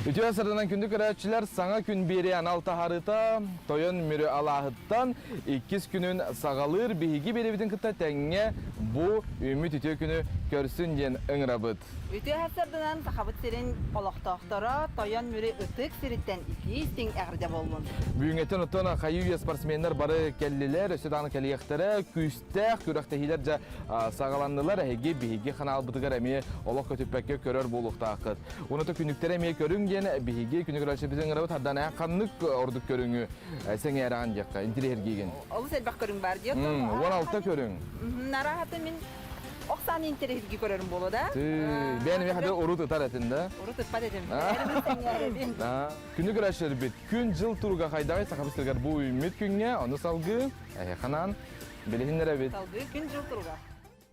Үтүө сырдынан күндү көрөөччүлэр, саҥа күн биэрии анал таһаарыыта Тойон Мүрү алааһыттан иккис күнүн саҕалыыр биһиги биэрэбитин кытта тэҥҥэ бу үүммүт үтүө күнү көрсүн диэн ыҥырабыт. Үтүө сырдынан Сахабыт сирин олохтоохторо Тойон Мүрү ытык сириттэн итии-истиҥ эҕэрдэ буоллун. Бүгүҥҥэттэн оттон хайыы-үйэ спортсменнар бары кэллилэр, өссө даҕаны кэлиэхтэрэ, күүстээх күрэхтэһиилэр дьэ саҕаланнылар. Эһиги биһиги ханаалбытыгар эмиэ олох көтүппэккэ көрөр буолуохтааххыт. Уонна күнүктэрэ эмиэ көрүҥ диэн биһиги күнү көрөөччүбүтүн ыҥырабыт. Хардан эн ханнык ордук көрүҥү сэҥээрэҕин диэххэ, интириэһиргиигин? Олус элбэх көрүҥ баар диye. 16 көрүҥ. Нараһаты мин ох сааны интириэһиргии көрөрүм буолуо да. Бэйэн эмиэ хады урут ытар этин да? Урут ыппат этим. Бэйэм сэҥээрэбин. Күнү көрөөччүлэрбит күн-дьыл туруга хайдаҕый Сахабыт сиригэр бу үүммүт күҥҥэ, ону салгыы эһиэхэ анаан билиһиннэрэбит. Салгыы күн-дьыл туруга.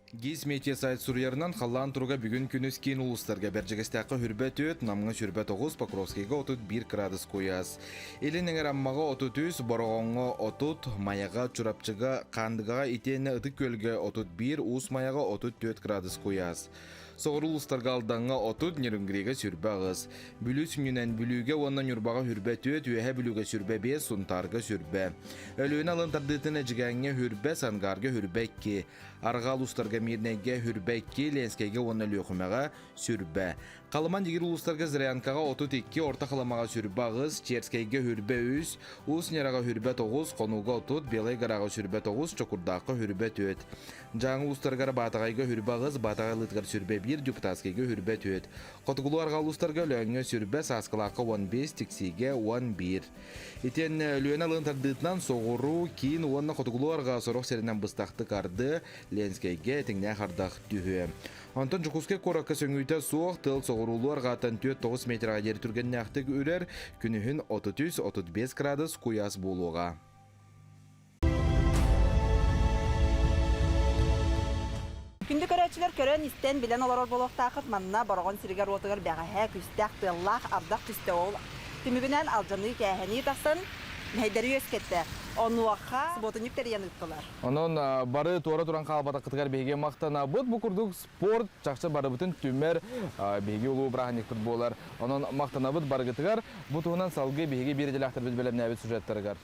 ГИС Метео сайт суруйарынан, халлаан туруга бүгүн күнүс киин улуустарга Бэрдьигэстээххэ хүрбэ 4, Намҥа сүрбэ 9, Покровскайга 31 кыраадыс куйаас. Илин эҥэр Аммаҕа 33, Бороҕоҥҥо 30, Майаҕа, Чурапчыга, Хаандыгаҕа итиэннэ Ытык Күөлгэ 31, Уус Майаҕа 34 кыраадыс куйаас. Соҕуруу улуустарга Алдаҥҥа 30, Нерюнгрига сүрбэ 8, Бүлүү сүнньүнэн Бүлүүгэ уонна Ньурбаҕа сүрбэ 4, Үөһээ Бүлүүгэ сүрбэ 5, Сунтаарга сүрбэ. Өлүөнэ алын тардыытын Эдьигээҥҥэ сүрбэ, Сангаарга сүрбэ 2, Арҕаа улуустарга Мирнэйгэ сүрбэ 2, Ленскэйгэ уонна Өлүөхүмэҕэ сүрбэ. Халыман дигир улуустарга Зырянкаҕа 32, Орто Халымаҕа сүрбэ 8, Черскэйгэ сүрбэ 3, Уус Ньараҕа сүрбэ 9, Хонууга 30, Белай Гораҕа сүрбэ 9, Чокурдаахха сүрбэ 4. Дьааҥы улуустарыгар Баатаҕайга сүрбэ 8, Баатаҕай Алыытыгар сүрбэ 1, Депутатскайга сүрбэ 4. Хотугулуу арҕаа улуустарга Өлөөҥҥө сүрбэ, Сааскылаахха 15, Тиксиигэ 11. Итиэннэ Өлүөнэ алын тардыытынан соҕуруу, киин уонна хотугулуу арҕаа сорох сиринэн быстахтык арды, Ленскэйгэ этиҥнээх ардах түһүө. Онтон Дьокуускай куоракка сөҥүүтэ суох, тыал соҕуруулуу арҕааттан 4-9 метрга диэри түргэннээхтик үрэр, күнүһүн 33-35 градус куйаас буолуоҕа. Күндү көрөөччүлэр көрөн-истэн билэн олорор буолуохтааххыт манна Бороҕон сиригэр-уотугар бэҕэһээ күүстээх тыаллаах ардах түстэ ол түмүгүнэн алдьаныы-кээһэнии тахсан мэһэйдэри үөскэттэ. Онуоха субуотунньук тэрийэн ыыттылар. Онон бары туора туран хаалбатаххытыгар биһиги махтанабыт. Бу курдук спорт чахчы барыбытын түмэр биһиги улуу бырааһынньыкпыт буолар. Онон махтанабыт барыгытыгар. Бу туһунан салгыы биһиги биир идэлээхтэрбит бэлэмнээбит сюжеттарыгар.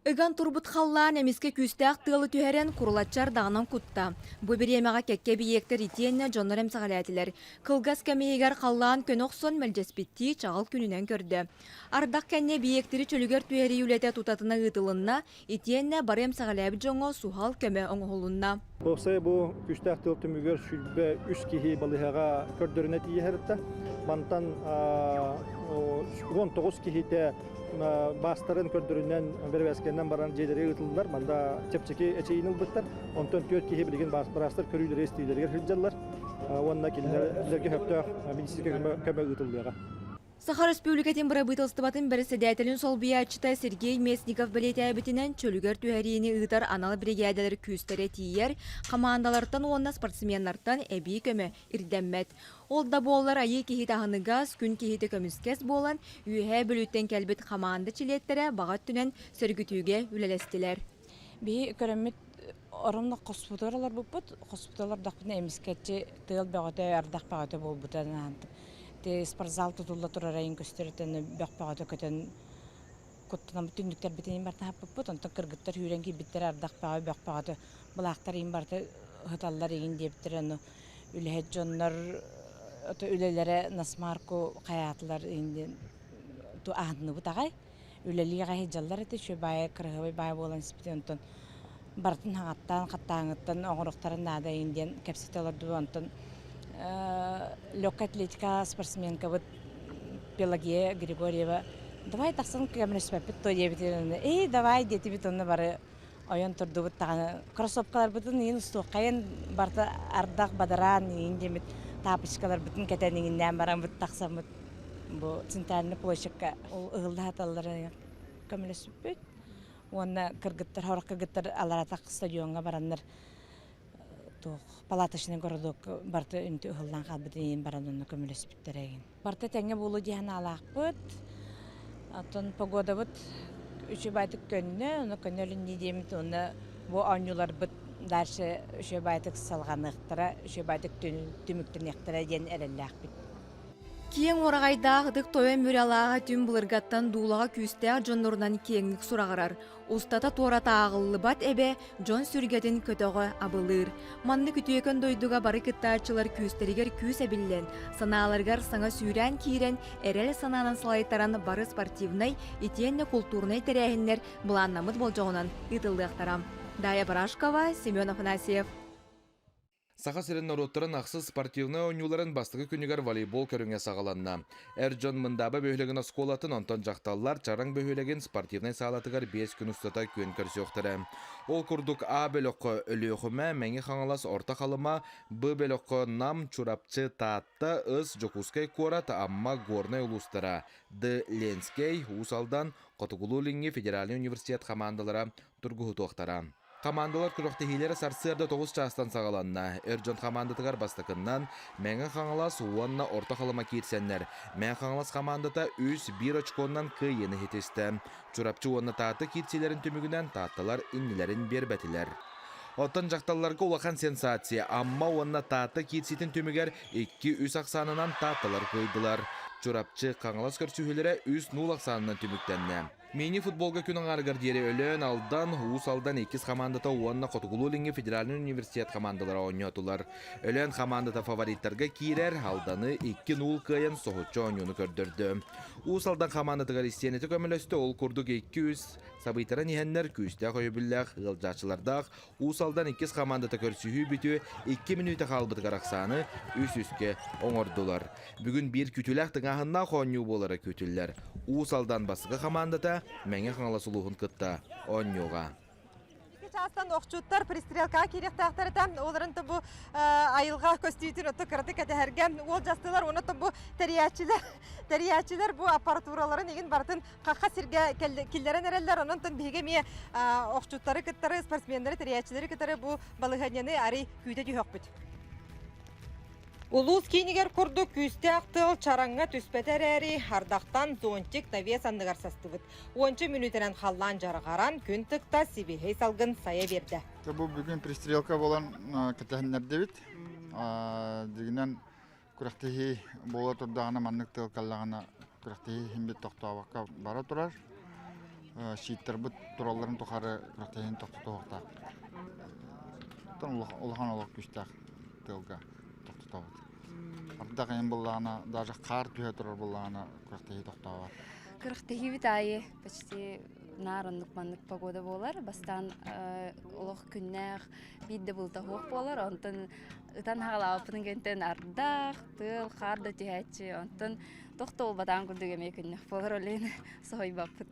Ыган турбут халлаан эмискэ күүстээх тыалы түһэрэн, курулаччы ардаҕынан кутта. Бу бириэмэҕэ кэккэ эбийиэктэр итиэннэ дьоннор эмсэҕэлээтилэр. Кылгас кэм иһигэр халлаан көнө охсон мэлдьэспиттии чаҕыл күнүнэн көрдө. Ардах кэннэ эбийиэктэри чөлүгэр түһэрии үлэтэ тутатына ыытылынна, итиэннэ бары эмсэҕэлээбит дьоҥҥо суһал көмө оҥоһулунна. Уопсайа бу күүстээх тыал түмүгэр 23 киһи балыыһаҕа көрдөрүнэ тиийэ сырытта. Мантан 19 киһитэ баастарын көрдөрүнэн бэрэбээскэнэн баран дьиэлэригэр ыытыллар. Манда чэпчэки эчэйиини ылбыттар. Онтон түөрт киһи билигин быраастар көрүүлэрэ истиилэригэр сылдьаллар уонна кинилэргэ сөптөөх медицинскэй көмө ыытыллыаҕа. Саха Өрөспүүбүлүкэтин бырабыыталыстыбатын бэрэссэдээтэлин солбуйааччыта Сергей Местников бэлиэтээбитинэн, чөлүгэр түһэриини ыытар анал биригээдэлэр күүстэрэ тиийэр, хамаандалартан уонна спортсменнартан эбии көмө ирдэммэт. Ол да буоллар айыы киһитэ аһыныгас, күн киһитэ көмүскэс буолан, Үөһээ Бүлүүттэн кэлбит хамаанда чилиэттэрэ баҕа өттүнэн сөргүтүүгэ үлэлэстилэр. Биһи көрөммүт оромно хоспутугар олорбуппут. Хоспутугар олордохпутуна эмискэччи тыал бөҕөтө, ардах бөҕөтө буолбута. Ти спортзал тутулла турар айын көстөрүтэн бөх бөҕөтө көтөн куттанаммыт түннүктэрбитин иин барыта хаппыппыт. Онтон кыргыттар үүрэн киирбиттэр ардах бөҕө, бөх бөҕөтө былаахтар иин барыта ыһыталлар иин диэбиттэр. Ону үлэһит дьоннор үлэлэрэ насмарку хайаатылар диэн аһынныбыт аҕай үлэлии аҕай сылдьаллар этэ үчүгэй баайа кыраһыабай баай буолан испитин онтон барытын хаҥаттаан хаттааҥыттан оҥоруохтарын наада иин диэн кэпсэтэ олордубут онтон легкая атлетика спортсменкабыт Пелагея Григорьева давай тахсан көмөлөспөппүт дуо диэбитин эй давай диэтибит онно бары ойон турдубут даҕаны кроссовкаларбытын иин устуоххайын барыта ардах бадараан иин диэммит тапочкаларбытын кэтэн иҥиннээн бараммыт тахсаммыт бу центральный площадька ол ыһылла саталлара көмөлөспүппүт уонна кыргыттар сорох кыргыттар аларатах стадиоҥҥа бараннар туох палаточный городок барыта үнтү ыһыллан хаалбытын иин баран онно көмөлөспүттэрэ игин Барыта тэҥҥэ буолуо дии санаалаахпыт. Оттон погодабыт үчүгэй көннө, ону көннөрүн дии диэммит уонна бу оонньууларбыт дальше үчүгэй салҕаныахтара, үчүгэй түмүктэниэхтэрэ диэн эрэллээхпит. Киэҥ уораҕайдаах ытык тойон Мүрэлааҕа түҥ былыргаттан дуулаҕа күүстээх дьоннорунан киэҥник сураҕырар, устата туората ааҕыллыбат эбэ дьон сүргэтин көтөҕө абылыыр. Маннык үтүөкэн дойдуга бары кыттааччылар күүстэригэр күүс эбиллэн, санааларыгар саҥа сүүрээн киирэн, эрэл санаанан салайтаран бары спортивнай итиэннэ култуурунай тэрээһиннэр былааннаммыт болдьоҕунан ыытыллыахтара. Дая Барашкова, Семен Афанасьев. Саха сирин норуоттарын ахсыс спортивнай оонньууларын бастакы күнүгэр волейбол көрүҥэ саҕаланна. Эр дьон Мындааба бөһүөлэгин оскуолатын, онтон дьахталлар Чараҥ бөһүөлэгин спортивнай саалатыгар 5 күн устата күөн көрсүөхтэрэ. Ол курдук А бөлөххө Өлүөхүмэ, Мэҥэ Хаҥалас, Орто Халыма, Б бөлөххө Нам, Чурапчы, Таатта, Ыс, Дьокуускай куорат, Амма, Горнай улуустара, Д. Ленскэй, Уус Алдан, Хотугулуу-Илиҥҥи федеральнай университет хамаандалара тургуһутуохтара. Хамаандалар күрэхтэһиилэрэ сарсыарда 9 чаастан саҕаланна. Эр дьон хамаандатыгар бастакыннан Мэҥэ Хаҥалас уонна Орто Халыма киирсэннэр, Мэҥэ Хаҥалас хамаандата 3-1 очконнан кыайыыны ситистэ. Чурапчы уонна Таатта киирсиилэрин түмүгүнэн таатталар иннилэрин биэрбэтилэр. Оттон дьахталларга улахан сенсация Амма уонна Таатта киирсиитин түмүгэр 2-3 ахсаанынан таатталар кыайдылар. Чурапчы, Хаҥалас көрсүһүүлэрэ 3-0 ахсаанынан түмүктэннэ. Мини-футболга күн аҥаарыгар диэри Өлөөн, Алдан, Уус Алдан иккис хамаандата уонна Хотугулуу-Илиҥҥи федеральнай университет хамаандалара оонньоотулар. Өлөөн хамаандата фавориттарга киирэр, Алданы 2-0 кыайан соһуччу оонньууну көрдөрдө. Уус Алдан хамаандатыгар истиэнэтэ көмөлөстө, ол курдук 2-3 сабыйтаран иһэннэр күүстээх өйөбүллээх ыалдьааччылардаах Уус Алдан иккис хамаандата көрсүһүү бүтүө 2 мүнүүтэ хаалбытыгар ахсааны үс-үскэ оҥордулар. Бүгүн биир күтүлээх тыҥааһыннаах оонньуу буолара күүтүллэр. Уус Алдан бастакы хамаандата Мэҥэ Хаҥалас улууһун кытта оонньуоҕа. Чаастан охчуттар пристрелкаҕа киириэхтээхтэр этэ. Оларын бу айылҕа көстүүтүн отто кыратык кэтэһэргэ уолдьастылар уонна бу тэрийээччилэр тэрийээччилэр бу аппаратураларын игин барытын хахха сиргэ киллэрэн эрэллэр. Онон биһиги эмиэ охчуттары кыттары, спортсменнары, тэрийээччилэри кытары бу балаһыанньаны арый күүтэ түһүөхпүт. Улуус киинигэр курдук күүстээх тыал чараҥҥа түспэтэ эрээри, ардахтан зонтик навес анныгар састыбыт. Уонча мүнүүтэнэн халлаан дьарҕаран, күн тыкта, сибиһэй салгын сайа биэрдэ. Бу бүгүн пристрелка буолан кэтэһиннэрдибит. Дигинэн күрэхтэһии буола турдаҕына маннык тыал кэллэҕинэ күрэхтэһии иһин тохтообокко бара турар. Щиттарбыт туралларын тухары күрэхтэһиини тохтотуохтаах. Улахан олох күүстээх тыалга тохтотобут. Ардах ыйын буллаҕына, даже хаар түһэ турар буллаҕына күрэхтэһии тохтообот. Күрэхтэһиибит аайы почти наар оннук маннык погода буолар. Бастаан олох күннээх биирдэ булта суох буолар. Онтон ытан хаалаабыппытын кэнниттэн ардах, тыал, хаар да түһээччи. Онтон тохтобулбатаан курдук эмиэ күннэх буолар. Ол иһин соһуйбаппыт.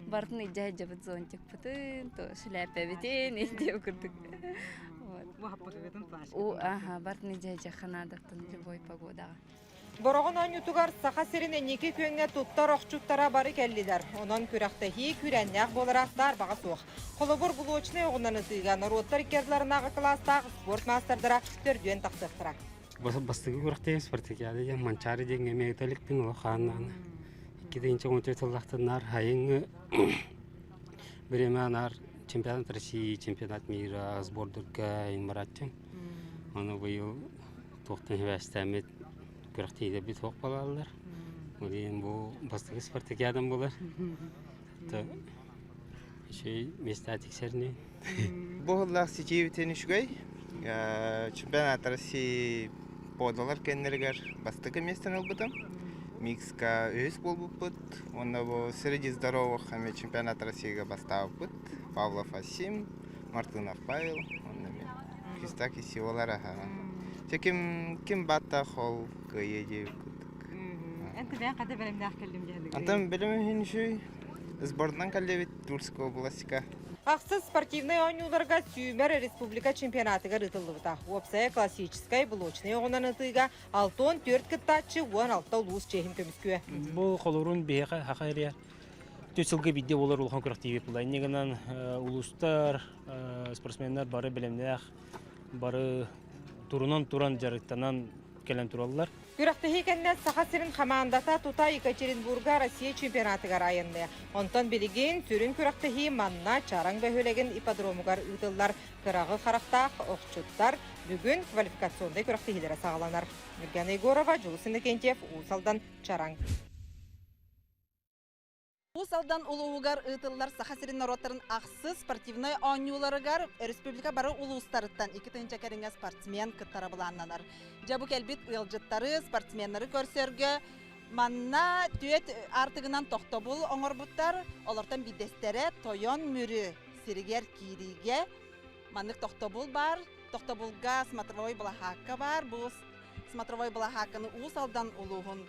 Барытын илдьэ сылдьабыт зонтикпытын, шляпэбитин илдьэ курдук. Аха, бартын илдьэ ханаадаттан любой погодаҕа. Бороҕон оонньуутугар Саха сирин инники күөҥҥэ туттар охчуттара бары кэллилэр. Онон күрэхтэһии күүрээннээх буолара саарбаҕа суох. Холобур, блочнай оҕунан ытыыга норуоттар икки ардыларынааҕы кылаастаах спорт маастардара төрдүөн тахсыахтара. Бастакы күрэхтэһии спартакиада диэн Манчаары диэҥҥэ эмиэ ыта иликпин олох хааннаана. 2014 сыллаахтан наар хайыҥҥы бириэмэ наар чемпионат России, чемпионат мира сбордурга инбарааччым. Ону быйыл туохтан сибээстээммит күрэхтэһиилэрбит суох буолаллар. Ол иһин бу бастакы спартакиадам буолар. Үчүгэй миэстэ тиксэрни. Бу сыллаах ситиибитин үчүгэй. Чемпионат России подалар кэннэригэр бастакы миэстэни ылбытым. Микска үһүс буолбуппут. Уонна бу среди здоровых эмиэ чемпионат Россияга бастаабыппыт. Павлов Асим, Мартынов Павел, уонна мен. Кистак силалар аха. Те ким ким баттах ол кыайыы диэбит Эн бэйэҥ хата бэлэмнээх кэллим диэн. Антон бэлэм иһин үчүгэй. Сборынан кэллибит Тульская областька. Ахсыс спортивнай оонньууларга сүүмэр республика чемпионатыгар ыытыллыбыта. Уопсайа классическай блочнай оҕунан ытыыга 64 кыттааччы 16 улуус чиэһин көмүскүө. Бу холорун биһиэхэ хаха эрийэр түс сылга биирдэ буолар улахан күрэхтэһии буолла. Инньэ гынан улуустар, спортсменнар бары бэлэмнээх, бары турунан туран дьарыктанан кэлэн тураллар. Күрэхтэһии кэннэ Саха сирин хамаандата тута Екатеринбурга Россия чемпионатыгар айанныа. Онтон билигин сүрүн күрэхтэһии манна Чараҥ бөһүөлэгин ипподромугар ыытыллар. Кыраҕы харахтаах охчуттар бүгүн квалификационнай күрэхтэһиилэрэ саҕаланар. Нюргана Егорова, Дьулус Иннокентьев, Уус Алдан, Чараҥ. Уус Алдан улууһугар ыытыллар Саха сирин норуоттарын ахсыс спортивнай оонньууларыгар республика бары улуустарыттан 2 тыһыынча кэриҥэ спортсмен кыттара былааннанар. Дьэ бу кэлбит ыалдьыттары, спортсменнары көрсөргө манна түөт аартыгынан тохтобул оҥорбуттар. Олортон биирдэстэрэ Тойон Мүрү сиригэр киириигэ маннык тохтобул баар. Тохтобулга смотровой былаһаакка баар. Бу смотровой былаһаакканы Уус Алдан улууһун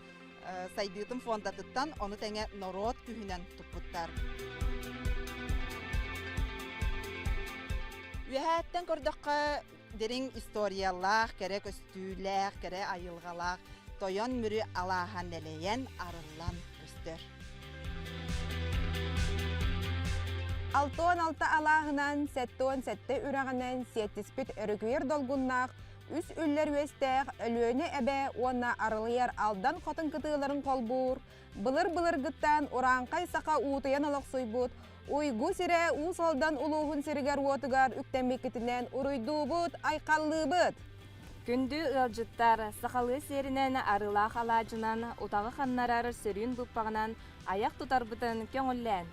сайдыытын фондатыттан ону тэҥэ норуот күүһүнэн туппуттар. Үөһээттэн көрдөххө дириҥ историялаах, кэрэ көстүүлээх, кэрэ айылҕалаах Тойон Мүрү алааһа нэлэйэн, арыллан көстөр. 66 алааһынан, 77 үрэҕинэн сиэттиспит өрүкүйэр долгуннаах үс үллэр үөстээх Өлүөнэ эбэ уонна арылыйар Алдан хотун кытыыларын холбуур, былыр-былыргыттан урааҥхай саха уутуйан олохсуйбут Уйгу сирэ Уус Алдан улууһун сиригэр-уотугар үктэммиккитинэн уруйдуубут, айхаллыыбыт! Күндү ыалдьыттар, сахалыы сиэринэн арыылаах алаадьынан, утаҕы ханнарар сөрүүн быыппаҕынан айах тутарбытын көҥүллээн!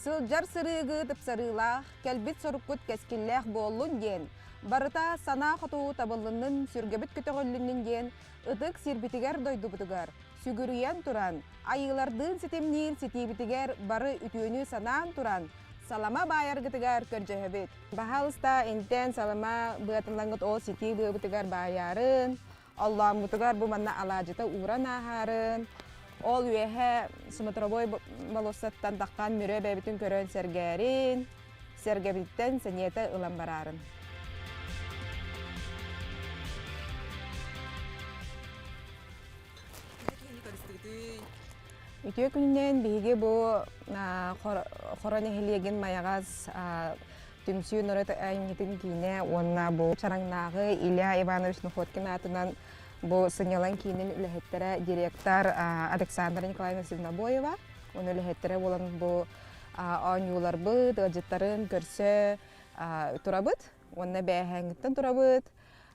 Сылдьар сырыыгы тыпсарыылаах, кэлбит соруккут кэскиллээх буоллун диэн Барыта санаа хоту табыллыннын, сүргэбит көтөҕүллүннүн диэн ытык сирбитигэр-дойдубутугар сүгүрүйэн туран, айыылардыын ситимниир ситиибитигэр бары үтүөнү санаан туран, салама баайаргытыгар көрдөһөбүт. Баһаалыста интэн салама быатыллаҥҥыт ол ситии быабытыгар баайаарын, оллооммутугар бу манна алаадьыта ууран ааһаарын, ол үөһэ смотровой болуоссаттан таххан Мүрү эбэбитин көрөн сэргээрин, сэргэбиттэн сэниэтэ ылан бараарын. Үтүө күнүнэн биһиги бу Хоро нэһилиэгин Майаҕас түмсүү норуот айымньытын киинэ уонна бу Чараҥнааҕы Илья Иванович Находкин аатынан бу сынньалаҥ киинин үлэһиттэрэ директор Александра Николаевна Сивнобоева уонна үлэһиттэрэ буолан бу оонньууларбыт, ыалдьыттарын көрсө турабыт уонна бээһээҥҥиттэн турабыт.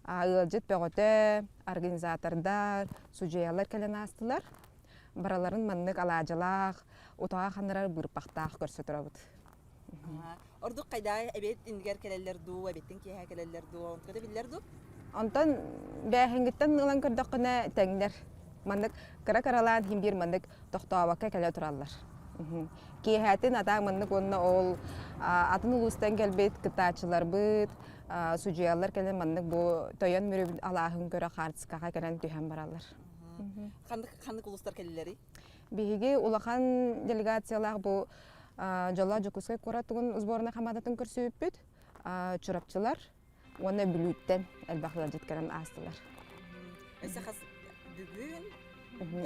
Ыалдьыт бөҕөтө, организатордар, судьуйалар кэлэн аастылар. Барыларын маннык алаадьылаах, утаҕа ханнарар быырпахтаах көрсө турабыт. Ордук хайдаа эбиэт иннигэр кэлэллэр дуу, эбиэттэн киэһэ кэлэллэр дуу, онтуката биллэр дуу? Онтон бээһиҥҥиттэн ылан көрдөххүнэ тэҥнэр. Маннык кыра-кыралаан иһин биир маннык тохтообокко кэлэ тураллар. Киэһээтин атаа маннык уонна ол атын улуустан кэлбит кыттааччыларбыт, судьуйалар кэлэн маннык бу Тойон Мүрү алааһын көрө хаартыскаҕа кэлэн түһэн бараллар. Ханнык ханнык улуустар кэллилэрий? Биһиги улахан делегациялаах бу Дьоллоох Дьокуускай куорат тугун сборнай хамаандатын көрсүбүппүт. Чурапчылар уонна Бүлүүттэн элбэх ыалдьыт кэлэн аастылар. Өссө хас бүгүн,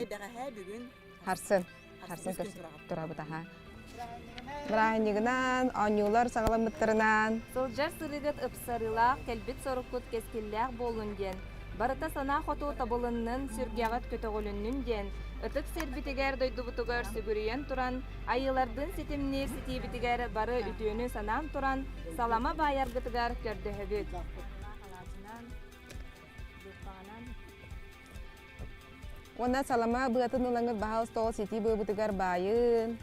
эбэҕэһээ бүгүн Харсын. Харсын турабыт аха. Бырааһынньыгынан, оонньуулар саҕаламмыттарынан. Сылдьар сырыыгыт ыпсарыылаах, кэлбит соруккут кэскиллээх буоллун диэн, барыта санаа хоту табылыннын, сүргэҕит көтөҕүлүннүн диэн, ытык сирбитигэр, дойдубутугар сүгүрүйэн туран, айыылардыын ситимниир ситиибитигэр бары үтүөнү санаан туран, салама баайаргытыгар көрдөһөбүт. Уонна салама быатын ылаҥыт баһаалыста ол ситии быабытыгар баайын,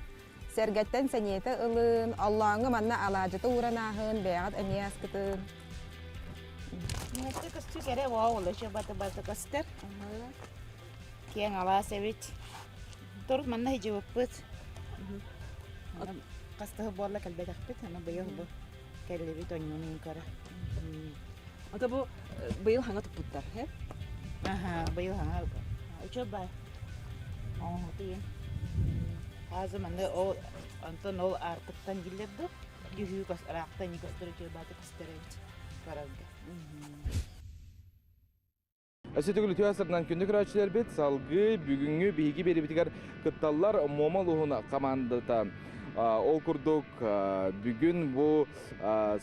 сэргэттэн сэниэтэ ылын, оллооҥҥо манна алаадьыта ууран ааһын, бэйэҕит эмиэ аскытын. Миэстэ көстүү кэрэ буол, өчө баты-баты көстөр. Киэҥ алаас эбит. Турут манна сидьыбыппыт. Хастыһы буолла кэлбэтэхпит, аны быйыл бу кэллибит онньуун көрө. Ото бу быйыл хаҥа туппуттар, he? Аха, быйыл хаҥа үчү бай. Оҥоһутуйун. Азы манна ол онтон ол артыктан киллэр ду. Дьүһүү кос ыраахтан көстөр үчү баты көстөр эбит. Барарга. Өссө төгүл үтүө сырынан күндү көрөөччүлэрбит салгыы бүгүҥҥү биһиги биэриибитигэр кытталлар Муома улууһун командата. Ол курдук бүгүн бу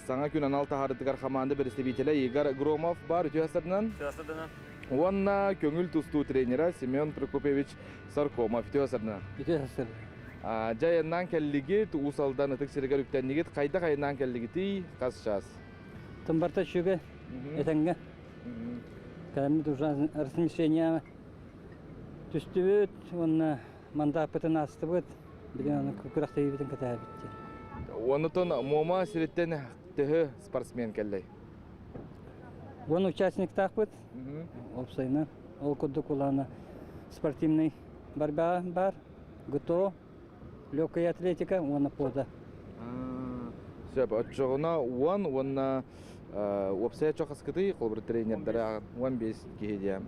саҥа күн анал таһаарытыгар команда представителэ Игорь Громов бар. Үтүө сырынан. Үтүө сырынан. Уонна көҥүл тустуу тренера Семен Прокопьевич Саркомов. Үтүө сарна. Үтүө сарсыр. Дьэ айаннаан кэллигит, Уус Алдан ытык сиригэр үктэннигит. Хайдах айаннаан кэллигитий? Хас час? Тымбарта үчүгэй, этэҥҥэ. Кэлэммит уже размещение түстүбүт уонна мандааппытын аастыбыт. Билигин аны күрэхтэһиибитин кэтэһэбит диэн. Онутун Муома сириттэн төһө спортсмен кэллэй? Уон участниктаахпыт. Уопсайынан ол курдук улаана спортивный борьба бар, ГТО, легкая атлетика уонна пода. Сөп, оччоҕуна уон уонна уопсайа чох аскытый, холобур тренердара 15 киһи диye.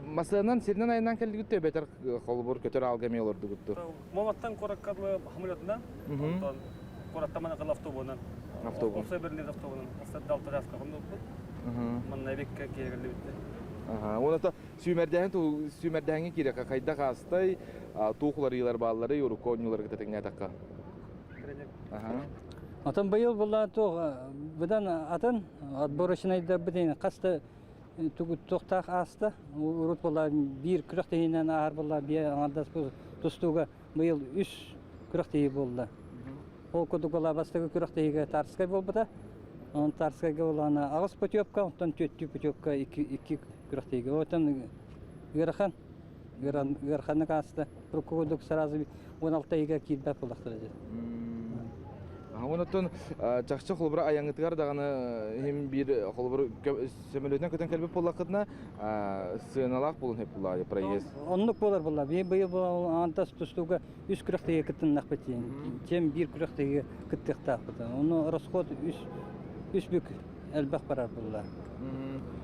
Масыанан сиринэн айаннаан кэллигит эбэтэр холобур көтөр аалга эмиэ олордугутту? Моматтан куоракка самолетунан, онтон куораттан манакыл автобуһунан. Автобус. Уопсай берлин автобуһунан Астардалта чааска хоннуппут. Манна эбикке киэргэллибитте. Уонна сүүмэрдээһин сүүмэрдээһиҥҥэ киирэххэ хайдах аастай туох уларыйыылар баалларый урукку оонньууларга тэҥнээтэххэ? Отон быйыл була туох быдан атын отборочнайдарбыт хас да туохтаах ааста. Урут була биир күрэхтэһиинэн ааһар буолла, биэ аҥардас тустууга быйыл үс күрэхтэһии буолла. Ол курдук була бастакы күрэхтэһиигэ Тарскай буолбута. Онон Тарскайга буоллаҕына аҕыс путевка, онтон түөртүү путевка икки, икки күрэхтэһиигэ. Оттон ыарахан, ыараханнык ааста. Урукку курдук сразу 16 ыйга киирбэт буоллахтара дьэ. Онтон чахчы холобура айаҥҥытыгар даҕаны иһин биир холобур сөмөлүөтүнэн көтөн кэлбит буоллаххытына сыаналаах буолун сөп буоллаҕа проезд. Оннук буолар буолла. Быйыл быйыл аантас тустууга үс күрэхтэһиигэ кыттыннахпыт диэн. Чем биир күрэхтэһиигэ кыттыахтаахпыт. Ону расход үс үс бүк элбэх барар буолла.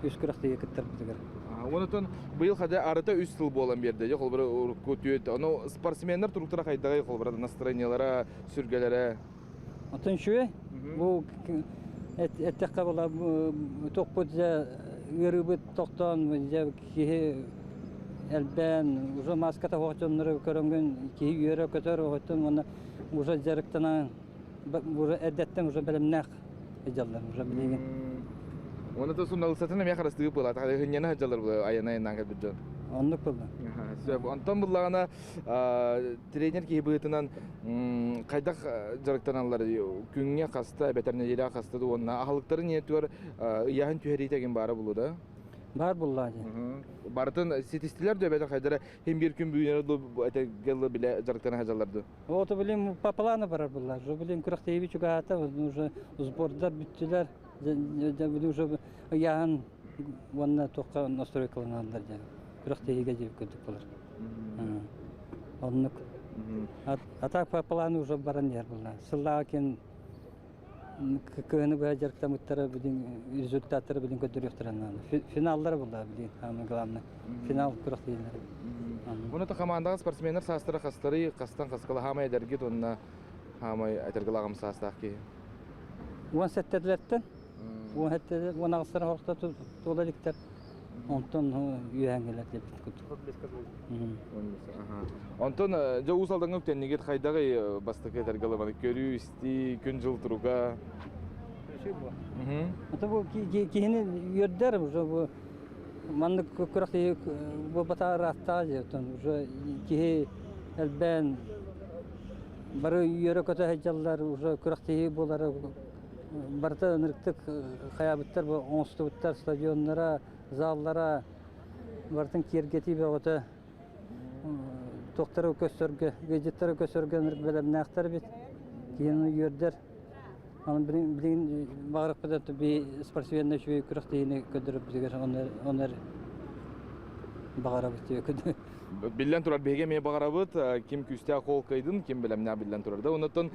Үс күрэхтэһиигэ кыттарбытыгар. Онтон быйыл хада арыта үс сыл буолан биэрдэ. Дьэ холобура урукку түөт. Ону спортсменнар туруктара хайдаҕый холобура настроениелара, сүргэлэрэ? Оттон үчүгэй. Бу эттэххэ була тохпут дьэ ыарыыбыт тохтоон дьэ киһи элбээн уже маската суох дьоннору көрөнгүн киһи үөрэ көтөр оттон уонна уже дьарыктанан уже эрдэттэн уже бэлэмнээх дьаллар уже билигин. Уонна то суналысатын эмиэ харыстыгы буолаат хынньана сылдьаллар айана айаннаан кэлбит дьон. Оннук буолла. Сөп. Онтон буллаҕына тренер киһи быһыытынан хайдах дьарыктаналлар күҥҥэ хаста эбэтэр нэдиэлэҕэ хаста да уонна аһылыктарын ийэтигэр ыйааһын түһэриитэ игин баара булуу да? Баар буллаа дии. Барытын ситистилэр да эбэтэр хайдара хин биир күн бүгүнэ ду этэгэл биле дьарыктана сылдьаллар ду? Вот билим по плану барар буллар. Уже билим күрэхтэһииби чугаһаата, уже сбордар бүттүлэр. Уже ыйааһын уонна туохха настройкаланаллар диэн күрэхтэһиигэ диэбит курдук болар. Оннук. А так по плану уже баран иһэр булла. Сыллааҕы кин кыһыны быһа дьарыктаммыттара билин результаттары билин көрдөрүөхтэрэ наада. Финаллара булла билин самое главное. Финал күрэхтэһиилэрэ. Уонна хамаандаҕа спортсменнар саастара хастарый, хастан хаскала хаамай эдэргит уонна хаамай этэргэлааҕым саастаах киһи. Уон сэттэтилэртэн уон сэттэ уон аҕыстара орто туола иликтэр. Онтон үөһэҥҥилэр диэбит курдук. Онтон дьэ Уус Алдаҥҥа үктэннигит хайдаҕый бастакы этэргэ ылыманы көрүү, истии, күн-дьыл туруга? Это бу киһини үөрдэр уже бу маннык күрэхтэһии буолбатаҕа ырааттаҕа дии оттон уже киһи элбээн бары үөрэ-көтө сылдьаллар уже күрэхтэһии буолара барыта ынырыктык хайаабыттар бу оҥостубуттар стадионнара заллара барытын киэргэтии бөҕөтө туохтары көстөргө виджеттары көстөргө ынырык бэлэмнээхтэр эбит киһини үөрдэр Аны билигин баҕарыппыт би спортсменнар үчүгэй күрэхтэһиини көрдөрөрбүтүгэр онор баҕарабыт диэки. Биллэн турар, биһиги эмиэ баҕарабыт, ким күүстээх ол кыайдын, ким бэлэмнээх биллэн турар да. Оннуттан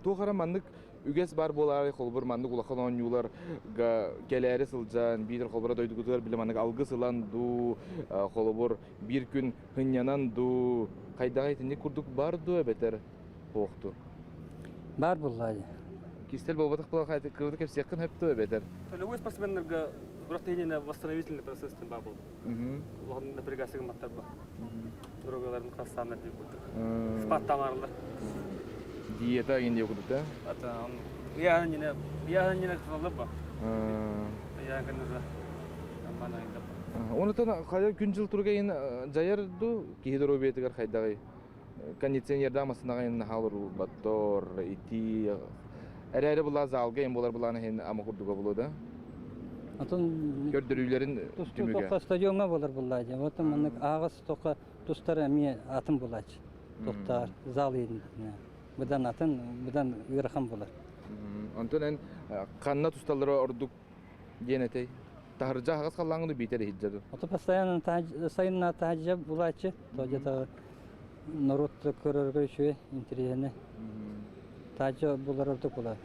туох эрэ маннык үгэс бар буолаары, холобур маннык улахан оонньууларга кэлээри сылдьан, биитэр холобура дойдугутугар били маннык алгыс ылан дуу, холобур биир күн сынньанан дуу, хайдаҕа итинник курдук бар дуу эбэтэр Туохтур? Баар буоллаа дии. Кистэл буолбатах буолан кыбыты кэпсиэххин сөп дуо эбэтэр? Любой спортсменнарга күрэхтэһиинэ восстановительный процесс бар буолар. Улахан напрягация гымматтар ба. Дорогаларын хастааннар диир курдук. Спаттаамаарылар. Диета игин диэ курдук да? Ата, яһан нина, яһан нина туталлар ба. Яһан кэннэ. Онутан хайа күн-дьыл туругайын дьайар ду киһи доруобуйатыгар хайдаҕый? Кондиционердаах массыынаҕа наһаа олорулбаттор, итии эрээри була залга эн буолар былаан иһин ама курдуга булуо да? Атын көрдөрүүлэрин түмүгэ. Тоққа стадионга болар булла дии. Вот маннык ааҕас тоққа тустар эмиэ атын булааччы. Тохтаар зал быдан атын, быдан ыарахан булар. Онтон эн ханна тусталлара ордук диэн этэй? Таһырдьа аһаҕас халлааҥҥын биитэр иһирдьэ ду? Ото постоянно сайынна таһырдьа булааччы. То где-то народ көрөргө үчүгэй, интэриэһинэй. Таһырдьа булар ордук булар.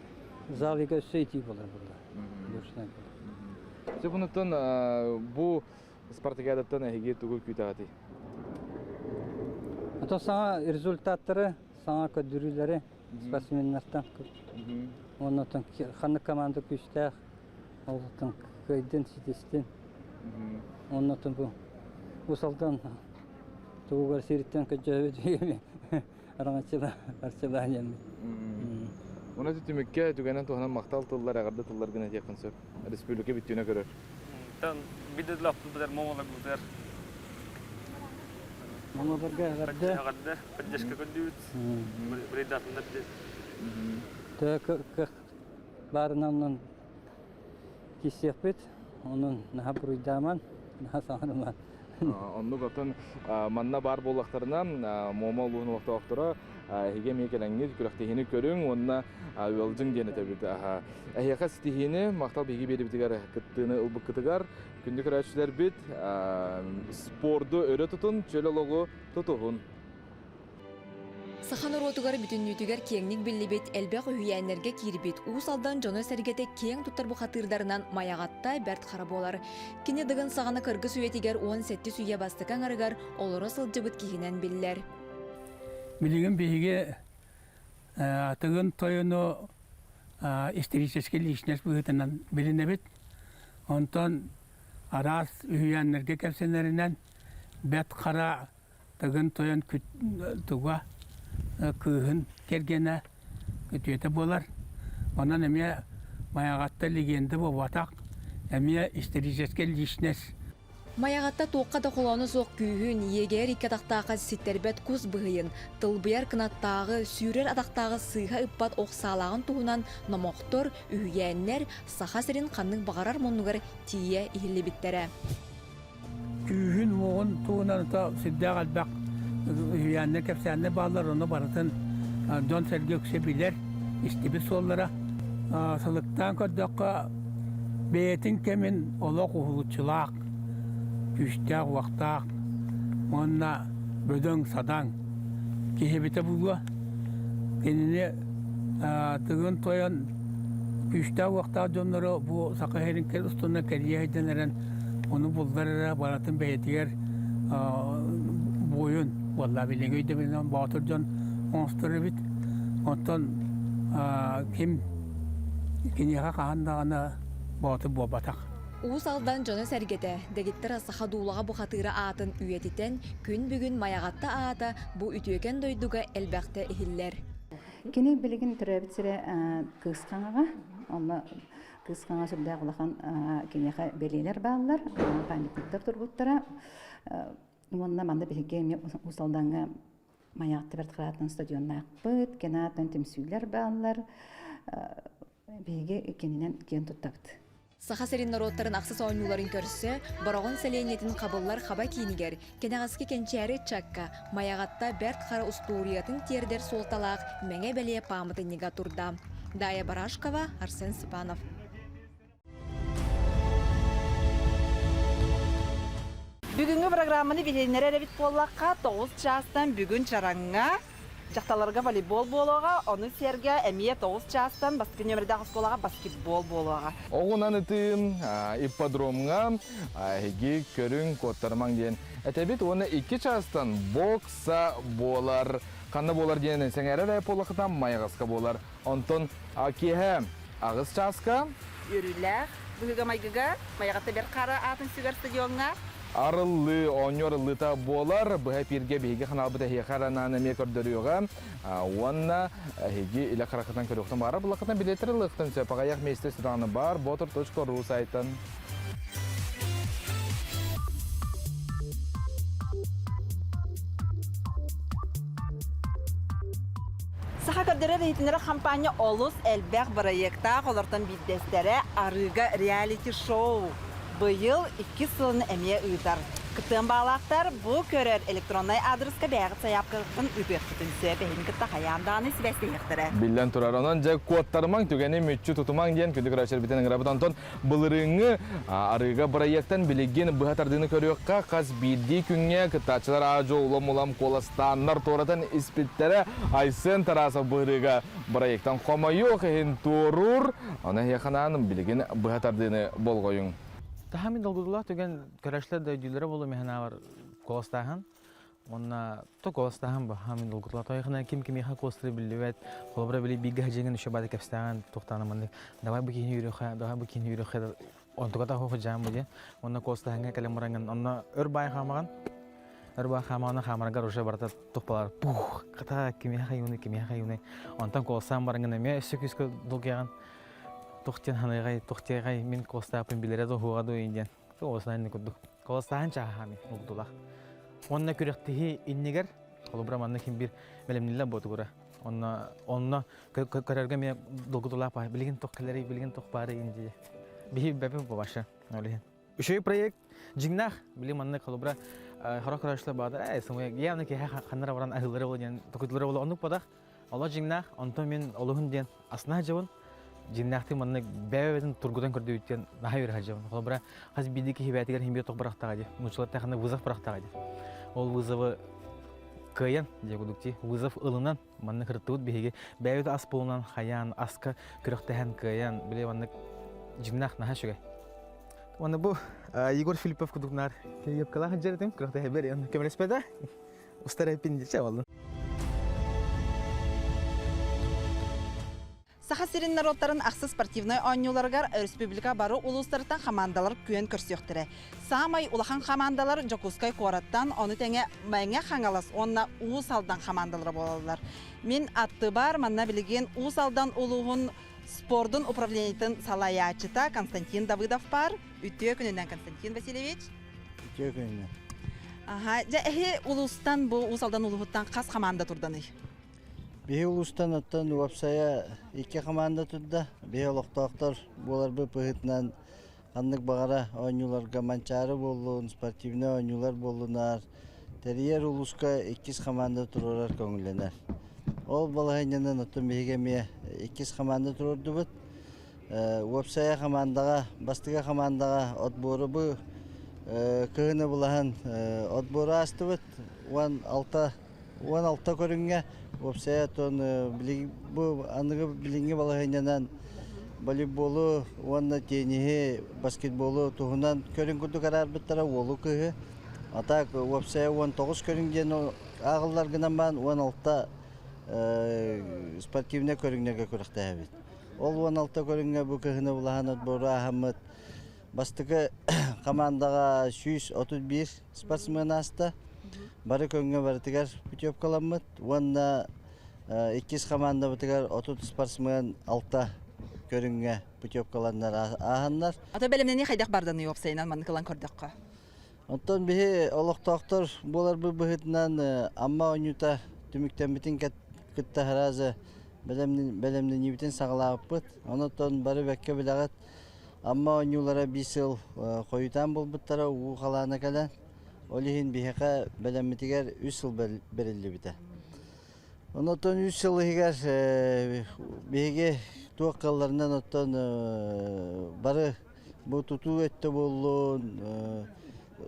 Зал игэ өссө итии булар булар. Душный булар. Сөп онуттан бу спартакиадаттан эһиги тугу күүтэҕитий? Ото саҥа результаттары, саҥа көрдөрүүлэри спортсменнартан Оннотон ханнык команда күүстээх, олоттон кыайдын, ситистин. Оннотон бу усалдан тугугар сириттэн көдьөөбүт араҥаччыла арчылаан диэммит. Уна түмүккэ түгэнэн туһанан махтал тыллар, эҕэрдэ тыллар гына этиэххин сөп. Республика бүттүүнэ көрөр. Тан бидедлахпытыгар моңолорбутугар Моңолорго эҕэрдэ. Эҕэрдэ, поддержка көрдүүбүт. Бырайдаатыннар диэн. Төһө баарынан онон киссиэхпит, онон наһаа буруйдааман, наһаа саҥарыман. Оннук оттон манна баар буоллахтарына, Муома улууһун олохтоохторо эһиги эмиэ кэлэҥҥит күрэхтэһиини көрүҥ уонна ыалдьыҥ диэн этэбит. Эһиэхэ ситиһиини, махтал биһиги биэрибитигэр кыттыыны ылбыккытыгар күндү көрөөччүлэрбит спорду өрө тутун, чөл олоҕу тутуһун. Саха норуотугар бүтүннүүтүгэр киэҥник биллибит, элбэх үһүйээннэргэ киирбит Уус Алдан дьоно-сэргэтэ киэҥ туттар бухатыырдарынан Майаҕатта Бэрт Хара буолар. Кини Дыгын саҕана кыргыс үйэтигэр 17 үйэ бастакы аҥарыгар олоро сылдьыбыт киһинэн биллэр. Билигин биһиги Тыгын Тойону историческай личность быһыытынан билинэбит. Онтон араас үһүйээннэргэ кэпсэнэринэн Бэрт Хара Тыгын Тойон туга кыыһын кэргэнэ күтүөтэ буолар. Онон эмиэ Майаҕатта легенда буолбатах, эмиэ историческай личность. Майаҕатта туохха да холооно суох күүһүн, иэгэйэр икки атахтаахха ситтэрбэт кус быһыйын, тылбыйар кынаттааҕы, сүүрэр атахтааҕы сыыһа ыппат ох саалааҕын туһунан номохтор, үһүйээннэр Саха сирин ханнык баҕарар муннугар тиийэ иһиллибиттэрэ. Күүһүн-уоҕун туһунан сүрдээх элбэх үһүйээннэр, кэпсээннэр бааллар, ону барытын дьон-сэргэ үксэ билэр, истибит суоллара. Сылыктаан көрдөххө, бэйэтин кэмин олох уһулуччулаах, күүстээх-уохтаах уонна бөдөҥ-садаҥ киһи эбитэ буолуо. Кинини Тыгын Тойон күүстээх-уохтаах дьоннору бу Саха сирин устунан кэрийэ сылдьан эрэн ону буллар эрэ барытын бэйэтигэр буойун буолла билиҥҥи өйдөбүлүнэн боотур дьон оҥостор эбит. Онтон ким киниэхэ хаһан даҕаны боотур буолбатах. Уус Алдан дьоно-сэргэтэ, дэгиттэр саха дуулаҕа бухатыыра аатын үйэтитэн, күн бүгүн Майаҕатта аата бу үтүөкэн дойдуга элбэхтэ иһиллэр. Кини билигин төрөөбүт сирэ Кыыс Хаҥаҕа. Онно Кыыс Хаҥа сүрдээх улахан киниэхэ бэлиэлэр бааллар, памятниктар турбуттара. Уонна манна биһиги эмиэ Уус Алдаҥҥа Майаҕатта Бэрт Хараатынан стадионнаахпыт, кини түмсүүлэр бааллар. Биһиги кининэн киэн туттабыт. Саха сирин норуоттарын ахсыс оонньууларын көрсө, Бороҕон сэлиэнньэтин хабыллар хаба киинигэр, кэнэҕэски кэнчээри ыччакка Майаҕатта Бэрт Хара устуоруйатын тиэрдэр суолталаах Мэҥэ бэлиэ пааматынньыга турда. Дая Барашкова, Арсен Степанов. Бүгүҥҥү программаны билиһиннэрэр эбит буоллахха, 9 чаастан бүгүн Чараҥҥа Дьахталларга волейбол буолуоҕа, ону сэргэ эмиэ 9 чаастан бастакы нүөмэрдээх оскуолаҕа баскетбол буолуоҕа. Оҕунан ытыым ипподромҥа эһиги көрүҥ, куоттарымаҥ диэн этэбит уонна 2 чаастан бокса буолар. Ханна буолар диэн сэҥээрэр ээ буоллаххытына Майаҕаска буолар. Онтон киэһэ 8 чааска Үөрүүлээх быһыыга-майгыга Майаҕатта Бэрт Хара аатын сүгэр стадиоҥҥа Арыллыы, оонньуу арыллыыта буолар. Быһа эпииргэ биһиги ханаалбыт эһиэхэ эрэ анаан эмиэ көрдөрүөҕэ. Уонна эһиги илэ хараххытынан көрүөхтэн баара буллаххытына билиэттэр ылыахтан сөп. Аҕыйах миэстэ сүрэҕинэ баар botor.ru сайтан. Саха көрдөрөр-иһитиннэрэр хампаанньа олус элбэх бырайыактаах, олортон биирдэстэрэ Арыыга реалити-шоу быйыл иккис сылын эмиэ ыытар. Кыттыан баалаахтар бу көрөр электроннай аадырыска бэйэҕит сайаапкаҕытын ыытыаххытын сөп, эһигини кытта хайаан даҕаны сибээстэһиэхтэрэ. Биллэн турар, онон дьэ куоттарымаҥ, түгэни мүччү тутумаҥ диэн күндү көрөөччүлэрбитин ыҥырабыт. Онтон Былырыыҥҥы арыыга бырайыактан билигин быһа тардыыны көрүөххэ, хас биирдии күҥҥэ кыттааччылар аа-дьуо улам-улам куоластааннар туоратан испиттэрэ. Айсен Тарасов быһырыыга бырайыактан хомойуох иһин туоруур. Ону эһиэхэ анаан билигин быһа тардыыны болҕойуҥ. Таһа мин долгутуулаах түгэн көрөөччүлэр да өйдүүллэрэ буолуо мин санаабар куоластааһын. Уонна то куоластааһын баха мин долгутулаа тойхына ким кимиэхэ куоластыыра биллибэт. Холобура били бииргэ садьыҥын еще баада кэпсээҕин туохтаана маннык давай бу киһини үүрүөххэ, давай бу киһини үүрүөххэ онтука да хоһу дьаам бу диэн. Уонна куоластааһыҥҥа кэлэн бараҥҥын онно өр баай хаамаҕын. Өр баай хаамаҕына хаамаргар уже барыта тухпалар пух хата кимиэхэ юный кимиэхэ юный. Онтон куоластаан бараҥҥын эмиэ өссө күүскэ долгуйаҕын. Тух диэн ханыгай, тух диэҕэй мин куоластааппын билэрэ да уһуоҕа дуо диэн. Куоластааһын курдук. Куоластааһын чааһаами угдулах. Уонна күрэхтэһии иннигэр, холобура манна ким биир бэлэмниллэр буотугура. Онно онно көрөргө эмиэ долгутулаах баар. Билигин туох кэлэрий, билигин туох баарый инди. Биһи бэпин баша. Ол иһин. Үчүгэй проект дьиҥнээх. Били маннык холобура хорох көрөөччүлэр баадыр. Ээ, сымыйа явно киһи ханнара баран аһыыллара буолуо диэн токуйдулара буолуо. Оннук бодах. Олох дьиҥнээх, онтон мин олуһун диэн астына сылдьабын. Дьиҥнээхтик маннык бэйэ-бэйэтин тургутан көрдүүбүт диэн наһаа үөрэ сылдьабын. Холобура, хас биирдии киһи бэйэтигэр иһин биир тох бырахтаҕа дии. Нууччалар тэхинэ вызов бырахтаҕа дии. Ол вызовы кыайан, дии курдук дии, вызов ылынан маннык ырыттыбыт биһиги. Бэйэбит ас булунан, хайаан, аска күрэхтэһэн кыайан, били маннык дьиҥнээх наһаа үчүгэй. Уонна бу Егор Филиппов курдук наар киһи сылдьар этим, күрэхтэһэбэр көмөлөспөтө. Устар эппин дичэ боллун. Саха сирин норуоттарын ахсыс спортивнай оонньууларыгар республика бары улуустарыттан хамаандалар күөн көрсүөхтэрэ. Саамай улахан хамаандалар Дьокуускай куораттан, ону тэҥэ Мэҥэ Хаҥалас уонна Уус Алдан хамаандалара буолаллар. Мин аттыбар манна билигин Уус Алдан улууһун спордун управлениетын салайааччыта Константин Давыдов баар. Үтүө күнүнэн, Константин Васильевич. Үтүө күнүнэн. Аха, дьэ эһи улуустан бу Уус Алдан улууһуттан хас хамаанда турданый? Биһи улуустан оттон уопсайа икки хамаанда турда. Биһи олохтоохтор буоларбыт быһыытынан ханнык баҕара оонньууларга Манчаары буоллун, спортивнай оонньуулар буоллунар, тэрийэр улууска иккис хамаанда туруорар көҥүллэнэр. Ол балаһыанньанан оттон биһиги эмиэ иккис хамаанда туруордубут. Уопсайа хамаандаҕа, бастакы хамаандаҕа отбору бу кыһыны булаһан отбору аастыбыт. 16 16 көрүҥҥэ уопсайа оттон бу аныгы билиҥҥи балаһыанньанан волейболу уонна тенниһи, баскетболу туһунан көрүҥ курдук араарбыттара уолу кыыһы. А так уопсайа 19 көрүҥ диэн ааҕыллар гынан баран 16 спортивнай көрүҥнэргэ күрэхтэһэбит. Ол 16 көрүҥҥэ бу кыһыны улахан отбору ааһаммыт бастакы хамаандаҕа 131 спортсмен ааста. Бары көҥҥө барытыгар путевкаламмыт уонна иккис хамаандабытыгар 30 спортсмен алта көрүҥҥэ путевкаланнар ааһаннар. Ата бэлэмнэнии хайдах барданый уопсайынан маннык ылан көрдөххө? Оттон биһи олохтоохтор буоларбыт быһыытынан Амма оонньуута түмүктэммитин кытта сразу бэлэмнэниибитин саҕалаабыппыт. Онон бары бэккэ билэҕит, Амма оонньуулара биир сыл хойутаан буолбуттара, уу халаана кэлэн. Ол иһин биһиэхэ бэлэммитигэр үс сыл бэриллибитэ. Онон үс сыл иһигэр биһиги туох кыалларынан оттон бары бу тутуу өттө буоллун,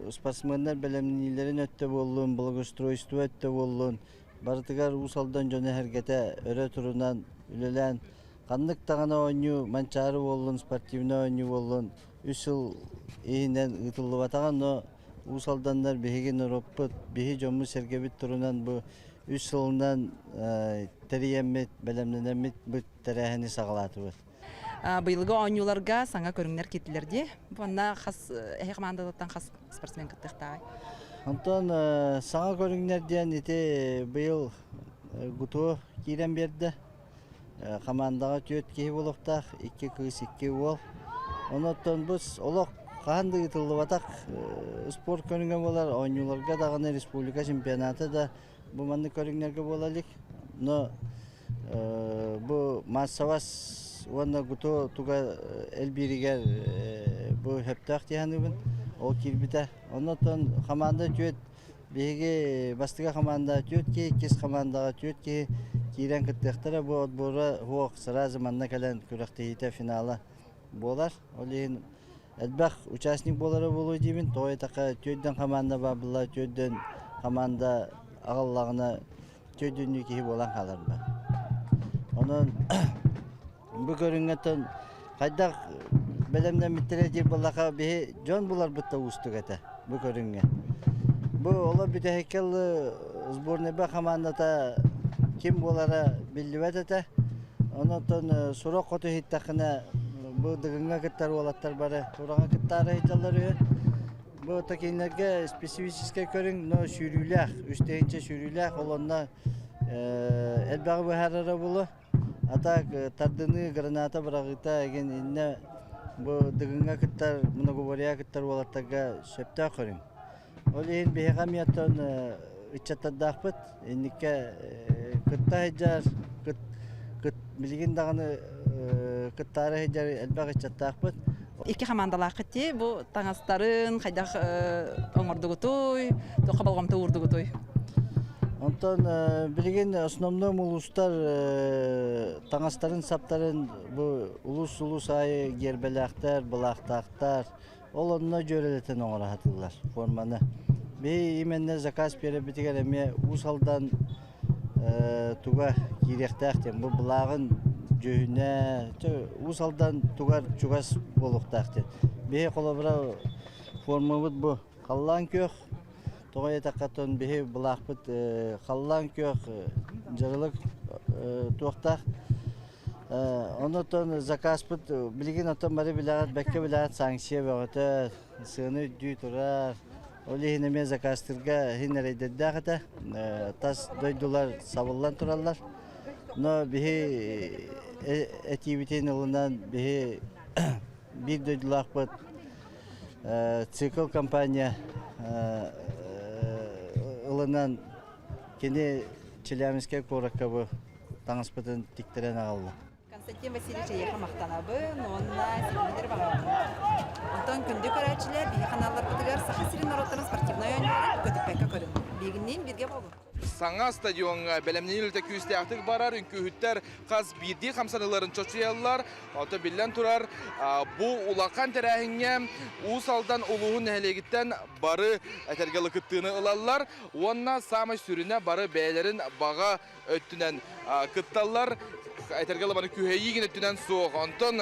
спортсменнар бэлэмниилэрин өттө буоллун, благоустройство өттө буоллун, барытыгар Уус Алдан дьоно эһэргэтэ өрө турунан үлэлээн ханнык даҕаны оонньуу Манчаары буоллун, спортивнай оонньуу буоллун үс сыл иһинэн ыытыллыбатаҕа, но Уус Алданнар биһиги норуоппут, биһи дьоммут-сэргэбит турунан бу үс сылынан тэрийэммит, бэлэмнэнэммит бу тэрээһини саҕалаатыбыт. Быйылгы оонньууларга саҥа көрүҥнэр киирдилэр дии. Бу манна хас эһи хамаандатыттан хас спортсмен кыттыахтааҕый? Онтон саҥа көрүҥнэр диэн ити быйыл ГУТУ киирэн биэрдэ. Хамаандаҕа түөрт киһи буолуохтаах, икки кыыс, икки уол. Онон бу олох хаһан да ыытыллыбатах спорт көрүҥэ буолар, оонньууларга даҕаны республика чемпионата да бу маннык көрүҥнэргэ буола илик. Но. Бу маассабас уонна гуту туга элбииригэр бу сөптөөх дии саныыбын. Ол киирбитэ. Оннуттан хамаанда түөрт биһиги бастакы хамаанда түөрт киһи, иккис хамаандаҕа түөрт киһи киирэн кыттыахтара. Бу отбора суох сразу манна кэлэн күрэхтэһиитэ финала буолар. Ол иһин элбэх участник буолара буолуо диибин. Тоҕо диэтэххэ түөрдэн хамаанда баар буолла, түөрдэн хамаанда аҕаллаҕына түөрдүннүү киһи буолан хаалар ба. Онон бу көрүҥҥэттэн хайдах бэлэмнэммиттэрэ диир буоллаха биһи дьон буларбыт да уустук этэ бу көрүҥҥэ. Бу олор бүтэһиккэ сборнайба хамаандата ким буолара биллибэт этэ. Онон сурах хоту иһиттэххинэ бу Дыгыҥҥа кыттар уолаттар бары тураҕа кыттаары сылдьаллар үһү. Бу кинилэргэ специфическэй көрүҥ, но сүүрүүлээх, үс тыһыынча сүүрүүлээх, ол онно элбэҕи быһаарара буолуо. А так тардыныы, граната быраҕыыта игин иннэ бу Дыгыҥҥа кыттар, многоборьеҕа кыттар уолаттарга сөптөөх көрүҥ. Ол иһин биһиэхэ эмиэ оттон ыччаттардаахпыт. Инниккэ кытта сылдьар, билигин даҕаны кыттаары сылдьар элбэх ыччаттаахпыт. Икки хамаандалааххыт дии. Бу таҥастарын хайдах оҥордугутуй, туохха болҕомто уурдугутуй? Онтон билигин основной улуустар таҥастарын саптарын бу улуус-улуус аайы гиэрбэлээхтэр, былаахтаахтар, Ол онно дьүөрэлэтэн оҥоро сатыыллар форманы. Биһи именно заказ биэрэрбитигэр эмиэ Уус Алдан туга киириэхтээх диэн бу былааҕын дьүһүнэ Уус Алдан тугар чугас буолуохтаах диэн. Биһи холобура формабыт бу халлаан күөх тоҕо диэтэххэ биһи былаахпыт халлаан күөх дьарылык туохтаах Онон заказпыт билигин оттон бары билэҕит, бэккэ билэҕит санкция бөҕөтө, сыана үрдүү турар. Ол иһин эмиэ заказтыырга иһин эрэйдэрдээх этэ. Тас дойдулар сабыллан тураллар. Но биһи этиибитин ылынан биһи биир дойдулаахпыт Цикл компания ылынан кини Челябинскай куоракка бу таҥаспытын тиктэрэн аҕалла. Константин Васильевич эйиэхэ махтанабын уонна ситиһиилэри баҕарабын. Онтон күндү көрөөччүлэр биһи ханаалларбытыгар Саха сирин норуоттарын спортивнай оонньууларын көтүппэккэ көрүҥ. Биһигинниин бииргэ буолуҥ. Саҥа стадиоҥҥа бэлэмнэнии үлэтэ күүстээхтик барар, үҥкүүһүттэр хас биирдии хамсаныыларын чочуйаллар. Оттон биллэн турар, бу улахан тэрээһиҥҥэ Уус Алдан улууһун нэһилиэгиттэн бары этэргэ кыттыыны ылаллар уонна саамай сүрүнэ бары бэйэлэрин баҕа өттүнэн кытталлар. Этэргэ лабаны күһэйии өттүнэн суох. Онтон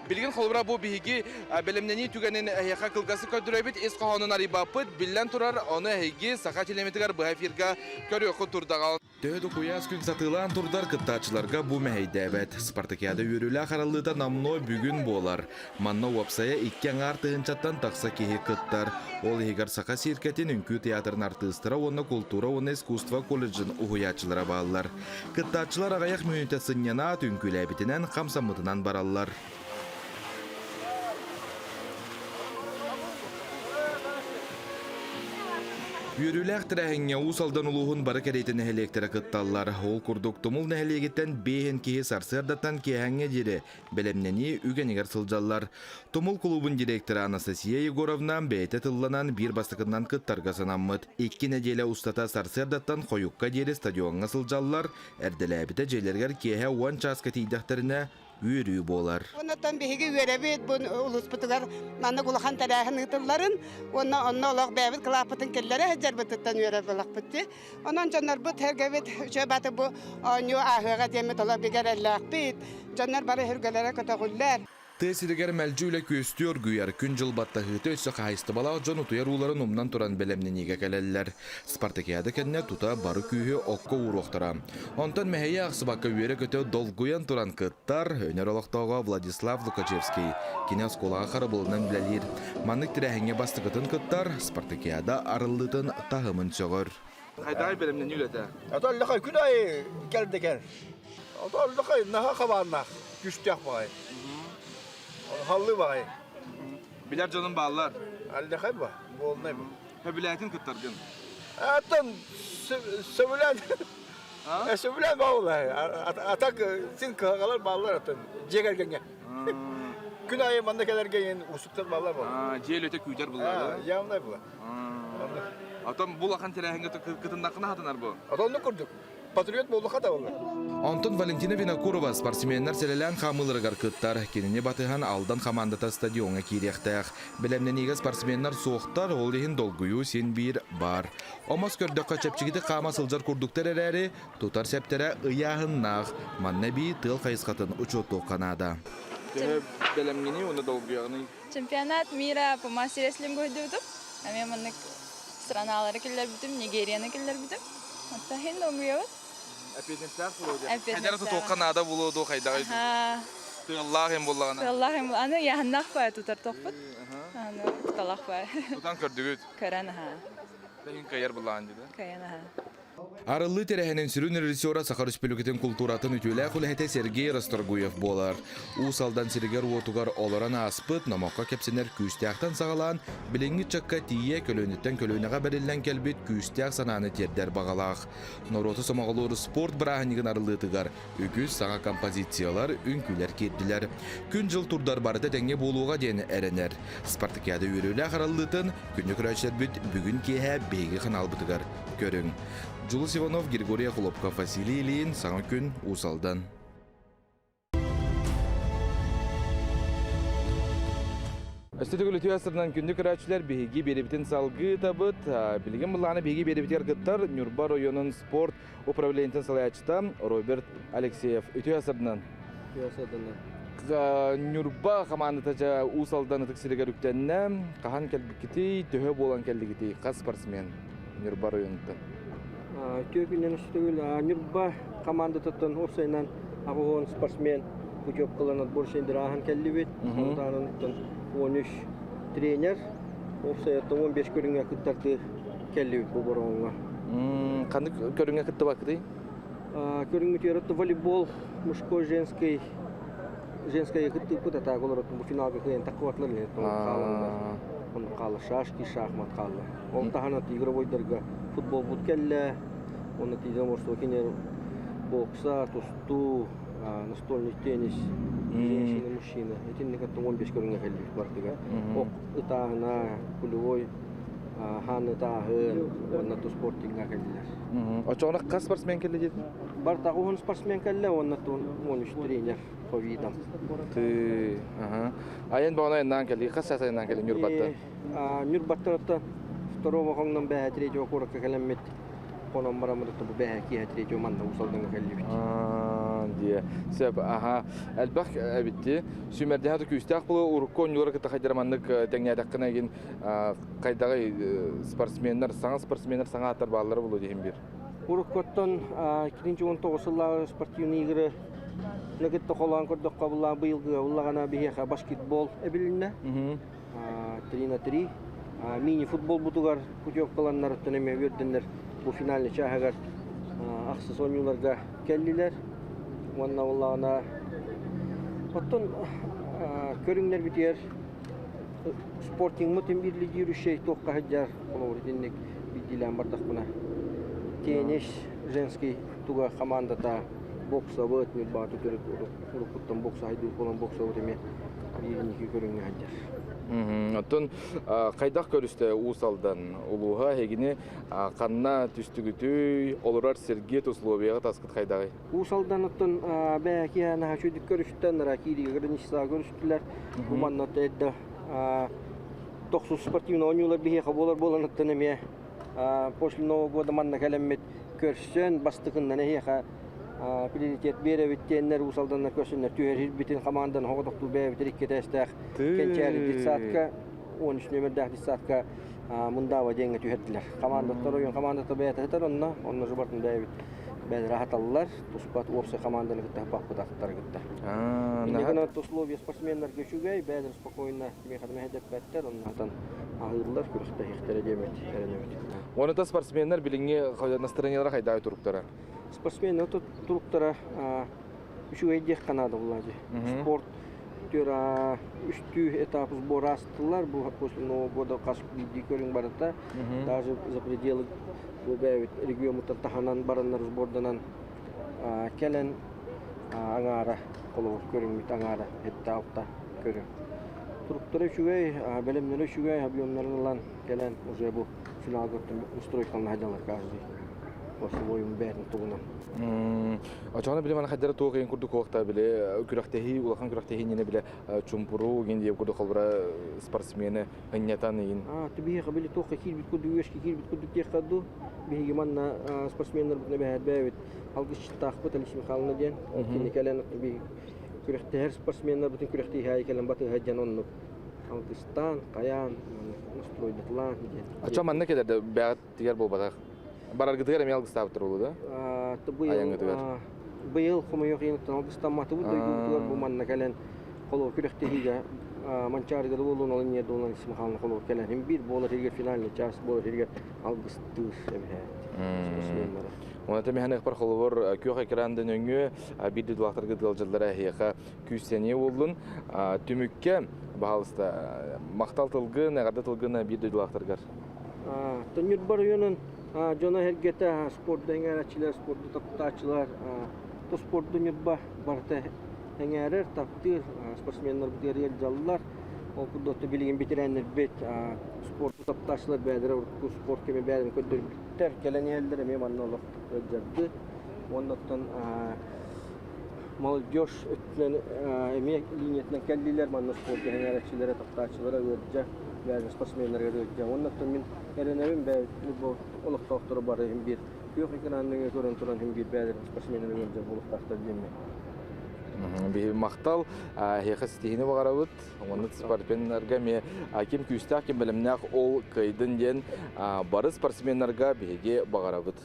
билигин холобура бу биһиги бэлэмнэнии түгэнин эһиэхэ кылгасы көрдөрөбүт, ис хоһоонун арыйбаппыт. Биллэн турар, ону эһиги Саха телеметигэр быһа эфирга көрүөххүт турдаҕа. Төһө да куйаас күн сатыылаан турдар кыттааччыларга бу мэһэйдээбэт. Спартакиада үөрүүлээх арыллыыта номнуо бүгүн буолар. Манна уопсайа икки аҥаар тыһыынчаттан тахса киһи кыттар. Ол иһигэр Саха циркэтин, Үҥкүү театрын артыыстара уонна култуура уонна искусство колледжын уһуйааччылара бааллар. Кыттааччылар аҕыйах мүнүүтэ сынньанаат, үҥкүүлээбитинэн, хамсаммытынан бараллар. Үөрүүлээх тэрээһиҥҥэ Уус Алдан улууһун бары кэриэтэ нэһилиэктэрэ кытталлар. Ол курдук Тумул нэһилиэгиттэн биэһин киһи сарсыардаттан киэһээҥҥэ диэри бэлэмнэнии үгэнигэр сылдьаллар. Тумул кулуубун директора Анастасия Егоровна бэйэтэ тылланан биир бастакынан кыттарга санаммыт. Икки нэдиэлэ устата сарсыардаттан хойукка диэри стадиоҥҥа сылдьаллар, эрдэлээбитэ дьиэлэригэр киэһэ уон чааска тиийдэхтэринэ үөрүү буолар. Оннуттан биһиги үөрэбит бу улууспутугар маннык улахан тэрээһин ыытылларын уонна онно олох бэйэбит кылааппытын киллэрэ сылдьарбытыттан үөрэр буолахпыт дии. Онон дьоннорбут сэргэбит үчүгэй баты бу оонньуу ааһыаҕа диэммит олох бигэ эрэллээхпит. Дьоннор бары сүргэлэрэ көтөҕүллэр. Тыа сиригэр мэлдьи үлэ күөстүү оргуйар, күн-дьыл баттаһыыта өссө хаһаайыстыбалаах дьон утуйар ууларын умнан туран бэлэмнэниигэ кэлэллэр. Спартакиада кэннэ тута бары күүһү окко ууруохтара. Онтон мэһэйи аахсыбакка үөрэ-көтө долгуйан туран кыттар Өнөр олохтооҕо Владислав Лукачевский. Кини оскуолаҕа харабылынан үлэлиир. Маннык тэрээһиҥҥэ бастакытын кыттар, спартакиада арыллыытын таһымын сөҕөр. Хайдаҕай бэлэмнэнии үлэтэ? Ата күн аайы кэлдэ кэл. Ата наһаа хабааннаах, күстээх баҕайы. Халлыы баҕайы. Билэр дьонум бааллар. Алдахай ба, буолнай ба. Сөбүлээтин кыттаргын? Аттан сөбүлээн. Сөбүлээн баалла. А так син кыһалҕалар бааллар атын дьиэ кэргэҥҥэ. Күн аайы манна кэлэргэ иһин уустуктар бааллар буолла. Дьиэ үлэтэ күүтэр булла. Явно була. Отон бу улахан тэрээһиҥҥэ кытыннаххына хатанар бу. Отоннук курдук. Патриот буоллаха да буолла. Онтон Валентина Винокурова спортсменнар сэлэлээн хаамыыларыгар кыттар. Кинини батыһан Алдан хамаандата стадиоҥҥа киириэхтээх. Бэлэмнэниигэ спортсменнар суохтар, ол иһин долгуйуу син биир баар. Омос көрдөххө чэпчэкитик хаама сылдьар курдуктар эрээри, тутар сэптэрэ ыйааһыннаах. Манна эбии тыал хайысхатын учуоттуохха наада. Төһө бэлэмҥиний уонна долгуйаҕыный? Чемпионат мира по мастер-рестлингу өйдүүтүм. Эмиэ маннык страналары киллэрбитим, Нигерияны киллэрбитим. Оттон иһин долгуйабыт. Эппиэтинэстээх буолуо диэн. Хайдах тутуохха наада буолуо дуо хайдаҕый? Тыаллаах им буоллаҕына. Тыаллаах им аны яһыннаах баа тутар тохпут. Аны туталах баа. Тутан көрдүгүт. Көрөн аха. Тәһин кыайар буллаҕын дии. Кыайан аха. Арыллыы тэрээһинин сүрүн режиссера Саха Республикатын култууратын үтүөлээх үлэһитэ Сергей Расторгуев буолар. Уус Алдан сиригэр-уотугар олорон ааспыт, номоххо кэпсэнэр күүстээхтэн саҕалаан, билиҥҥи ыччакка тиийэ көлүөнэттэн көлүөнэҕэ бэриллэн кэлбит күүстээх санааны тиэрдэр баҕалаах. Норуоту сомоҕолуур спорт бырааһынньыгын арыллыытыгар үгүс саҥа композициялар, үҥкүүлэр киирдилэр. Күн-дьыл турдар барыта тэҥҥэ буолуоҕа диэн эрэнэр. Спартакиада үөрүүлээх арыллыытын күндү көрөөччүлэрбит бүгүн киэһэ биһиги ханаалбытыгар көрүҥ. Дьулус Иванов, Григорий Охлопков, Василий Ильин, Саҥа күн, Уус Алдан. Өстө төгүл үтүө сырынан күндү көрөөччүлэр биһиги биэрибитин салгыы табыт. Билигин былааны биһиги биэрибитигэр кыттар Ньурба районун спорт управлениетын салайааччыта Роберт Алексеев. Үтүө сырынан. Үтүө сырынан. Ньурба хамаандата дьэ Уус Алдан ытык сиригэр үктэннэ. Хаһан кэлбиккитий, төһө буолан кэллигитий, хас спортсмен Ньурба районуттан? Үтүө күннэн үстүгүл Ньурба хамаандатыттан уопсайынан 80 спортсмен путевкалан отбор ааһан кэллибит. Онтон 13 тренер, уопсайаттан 15 көрүҥҥэ кыттарды кэллибит бу бороҕоҥҥо. Ханнык көрүҥҥэ кыттыбаккытый? Көрүҥмүтүгэр волейбол мужской, женский, женская кыттыыппыт, а так олоротун бу финалга кыайан таххыбатылар илин хааланнар. Онно хаалла шашки, шахмат хаалла. Ол таһынан игровойдарга футболбут кэллэ. Онно тиийэн морсуо кинер бокса, тустуу, настольный теннис, женщина, мужчина. Итинник аттан 15 көрүҥҥэ кэллибит бартыга. Ох ытааһына, кулевой хаан ытааһын уонна ту спортиҥҥа кэллилэр. Очоҕуна хас спортсмен кэллэ диэтин? Бартаҕа уһун спортсмен кэллэ уонна 13 тренер по видам. Ты, ага. Айан баҕана айаннаан кэлли, хас саас айаннаан кэлли Ньурбаттан? Ньурбаттан второго хоҥнон бэһэ третьего куоракка кэлэммит хонон бараммыт бу бэһэ киэһэ третьего манна Уус Алдаҥҥа кэллибит. Дие. Сөп, аха. Элбэх эбитти. Сүүмэрдэһэ күүстээх буолу урукку оонньуулары кытта хайдара маннык тэҥнээтэххинэ эгин хайдаҕый спортсменнар, саҥа спортсменнар саҥа ааттар бааллара буолуо диһин бир. Уруккуттан 2019 сыллааҕы спортивные игры кытта холоон көрдөххө буллаан быйылгыга буллаҕына биһиэхэ баскетбол эбилиннэ. 3 на 3. Мини-футбол бутугар путевкаланнар оттон эмиэ үөрдэннэр бу финальный чааһыгар ахсыс оонньууларга кэллилэр. Уонна буллаҕына оттон көрүҥнэрбитигэр спортингмыт биир лидирующий туохха сылдьар холобур итинник биирдиилээн бардахпына теннис женский туга командата боксабыт Ньурбааты төрүт уруккуттан бокса хайдыыр буолан боксабыт эмиэ бииринники көрүҥҥэ сылдьар. Оттон хайдах көрүстэ Уус Алдан улууһа эһигини ханна түстүгүтүй, олорор сиргит, условияҕа таскыт хайдаҕый? Уус Алдан оттон бэйэ наһаа үчүгүйдүк көрүстэн, киириигэ границаҕа көрүстүлэр. Бу манна эрдэ тохсус спортивный оонньуулар биһиэхэ буолар буоланыттан эмиэ после Нового года манна кэлэммит көрсөн бастыкыннан эһиэхэ приоритет биэрэбит диэннэр Уус Алданнар көрсөннөр түһэрбитин хамаандан хоҕотохтуу бэйэбитин икки этээстээх Кэнчээри детсадка 13 нүөмэрдээх детсадка Мундаава диэҥҥэ түһэрдилэр. Командаттар ойон командата бэйэтэ сытар онно, онно жубартын бэйэбит бэйэлэрэ аһаталлар, туспат уопсай команданы кытта баппыт аттары кытта. Инньэ гынан условия спортсменнарга үчүгэй, бэйэлэрэ спокойно кимиэхэ да мэһэйдэппэттэр, онно аһыыллар, күрэхтэһиэхтэрэ диэмэт эрэнэбит. Онута спортсменнар билиҥҥи настроениелара хайдах туруктара? Спортсменнар туруктара үчүгэй диэххэ наада булла дии. Спорт Түөр үстүү этап сбор аастылар. Бу после Нового года хас биирдии көрүҥ барыта. Даже за пределы бу бэйэбит региоммуттан таһынан бараннар сборданан кэлэн аҥаара холобур көрүҥмүт аҥаара этте алта көрүҥ. Туруктара үчүгэй, бэлэмнэрэ үчүгэй, объемнарын ылан кэлэн уже бу финалга настройкалана сылдьаллар каждый по-своему бэйэтин тугунан. Очоҕуна били мана хайдара туох иин курдук куохта били күрэхтэһии улахан күрэхтэһии иннинэ били чумпуруу иин диэн курдук холбура спортсмены ынньатан иин. А, биһиэхэ били туохха киирбит курдук үөскэ киирбит курдук диэххэ дуу. Биһиги манна спортсменнарбытына бэһэр бэйэбит алгысчыттаахпыт Алексей Михайловна диэн. Ол кини кэлэн күрэхтэһэр спортсменнарбытын күрэхтэһии кэлэн батыһа диэн оннук алгыстаан, хайаан, настройдатлаан диэн. Ача манна кэлэрдэ бэҕэт тигэр буолбатах. Бараргытыгар эмиэ алгыстаабыттар буолуо да? Айаҥҥытыгар. Быйыл хомойуох иһин алгыстамматыбыт дойдубутугар бу манна кэлэн холобур күрэхтэһиигэ Манчаарыга да буолуон, ол иннигэр да Алексей Михайловна холобур кэлэн биир буолар иһигэр финальный час буолар иһигэр алгыстыыр эбэһээт спортсменнары. Уонна тэмэһэн холобур күөх экран нөҥүө биир дойдулаахтарга ыалдьаллара эһиэхэ күүстэниэ буоллун. Түмүккэ, баһаалыста, махтал тылгын, эҕэрдэ тылгын биир дойдулаахтаргар. Ньурба районун дьоно-сэргэтэ спорду эҥээрээччилэр, спорду таптааччылар, спорду Ньурба барыта эҥээрэр, таптыыр, спортсменнарбытыгар ыалдьаллар. Ол курдук билигин бэтэрээннэрбит спорду таптааччылар бэйэлэрэ урукку спорт кэмэ бэйэлэрин көрдөрбүттэр, кэлэн иһэллэр эмиэ манна олох ыалдьарды. Уонна оттон молодежь өттүнэн эмиэ линиятынан кэллилэр, манна спорт эҥээрээччилэрэ, таптааччылара ыалдьа, бэйэлэрин спортсменнарыгар ыалдьа. Уонна оттон мин эрэнэбин бэйэбит олохтоохтору бары иһин биир күөх экран нөҥүө көрөн туран иһин биир бэйэлэрин спортсменнары ыалдьар буолуохтаахтар диэммин. Биһи махтал, эһиэхэ ситиһиини баҕарабыт. Уонна спортсменнарга эмиэ ким күүстээх, ким бэлэмнээх ол кыайдын диэн бары спортсменнарга биһиги баҕарабыт.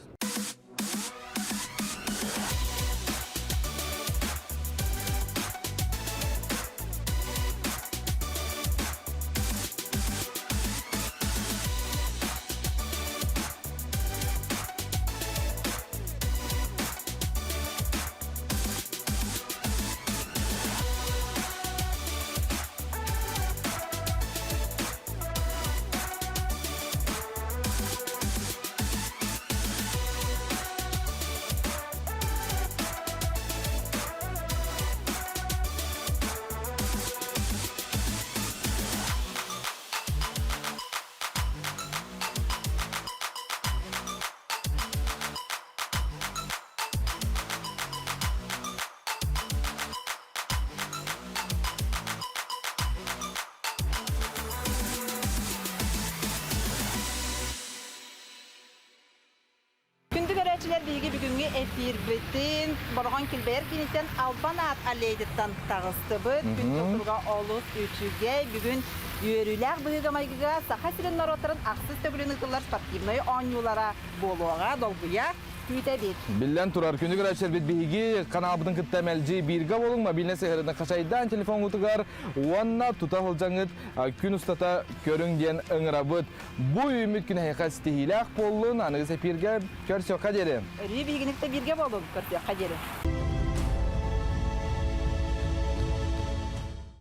Күндү көрөөччүлэр, биһиги бүгүҥҥү эфирбитин Бороҕон килбэйэр кииниттэн Албан аат аллеятыттан таҕыстыбыт. Күн туруга олус үчүгэй. Бүгүн үөрүүлээх быһыыга-майгыга Саха сирин норуоттарын ахсыс төгүлүн ыытыллар спортивнай оонньуулара буолуоҕа. Долгуйа күүтэбит. Биллэн турар, күндү көрөөччүлэрбит биһиги каналбытын кытта мэлдьи бииргэ буолуҥ, мобильнай сыһыарыны хачайдаан телефоҥҥутугар уонна тута сылдьаҥҥыт күн устата көрүҥ диэн ыҥырабыт. Бу үүммүт күн эһиэхэ ситиһиилээх буоллун, аныгы эпииргэ көрсүөххэ диэри. Өрүү биһигини кытта бииргэ буолуҥ, көрсүөххэ диэри.